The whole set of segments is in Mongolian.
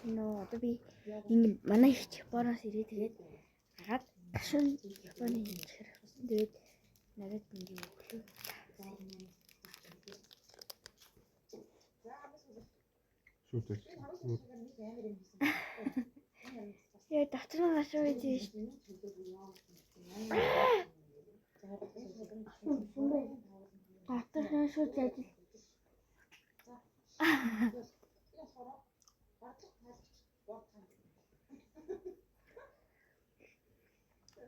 Сайн уу? Одоо би ингэ манай их Японоос ирээ, тэгээд гараад шин Японы хэмжээр авсан. Тэгээд надад ингэ өглөө. Шүүд ажил. Яа, дотор нь гашуу гэж биш. Дотор нь шүүд ажил.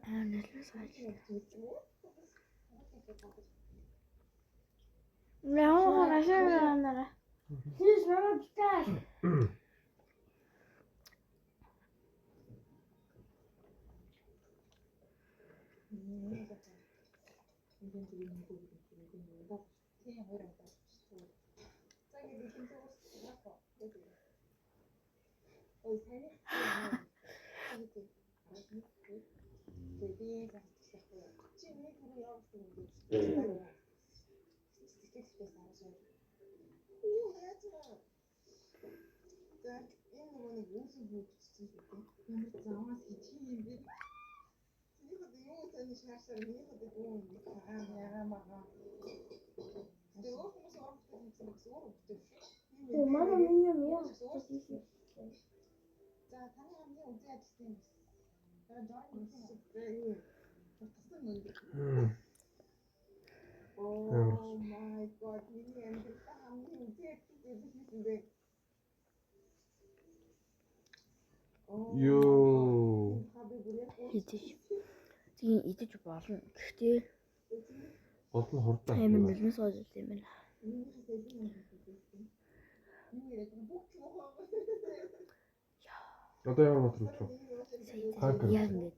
Аа, нэлээд ажил. Яа, гашуу нара. Сис намайг битаа. Мама миний юм яа. Амар. Йоо. Идэж. Тийм, идэж болно. Гэхдээ Гол нь хурдан. амар нэлмэс ажил юм байна. Одоо ямар мотор өдрөө? Танк. Яг ингээд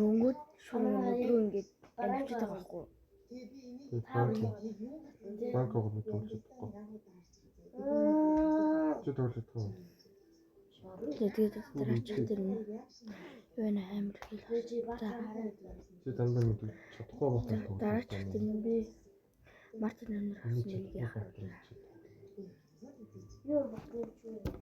өнгөд шүн өдрөө ингээд амжиж байгаа байхгүй. Тэгээд танк. Танк гол нь тоглож чадахгүй. Чи тоглож чадахгүй. Тэгээд дараачих тэр нь юу нэ амар хэл. За, Чи дандаа мэдээ чадахгүй мотор тоглож. дараачих тэр нь би Мартин өнөр авсан нэг яхаа. Юу баггүй.